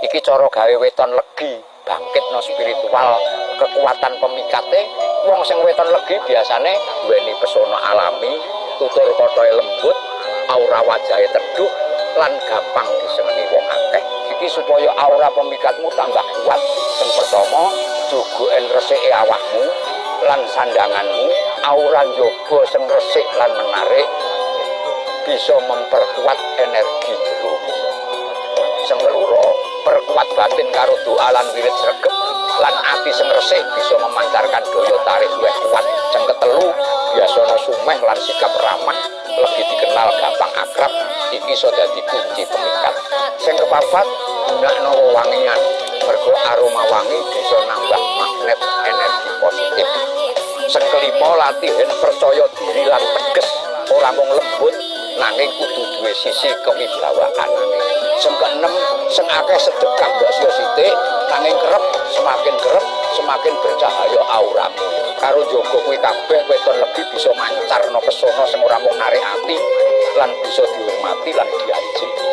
Iki cara gawe weton legi, bangkitno spiritual, kekuatan pemikate. Wong sing weton legi biasane duweni pesona alami, tutur katae lembut, aura wajahe teduh lan gampang disenengi wong akeh. Iki supaya aura pemikatmu tambah kuat. Sing pertama, jogoen resike awakmu lan sandanganmu, aura njaba sing resik lan menarik bisa memperkuat energi jeromu. Sing keloro, perkuat batin karo doa lan wirid sregep lan ati sing resik bisa memancarkan daya tarik luwih kuat. Sing ketelu, biasana sumeh lan sikap ramah, lebih dikenal gampang akrab, iki iso dadi kunci pemikat. Sing kepapat, gunakno wewangian. Mergo aroma wangi bisa nambah magnet energi positif. Sing kelima, latihan percaya diri lan teges, ora mung lembut nanging kudu duwe sisi kewibawaan. Sing keenem, sing akeh sedekah mbok sia sithik nanging kerep, semakin kerep semakin bercahaya auramu. Karo njaga kuwi kabeh, weton legi bisa mancarno pesona sing ora mung narik ati lan bisa dihormati lan diajeni.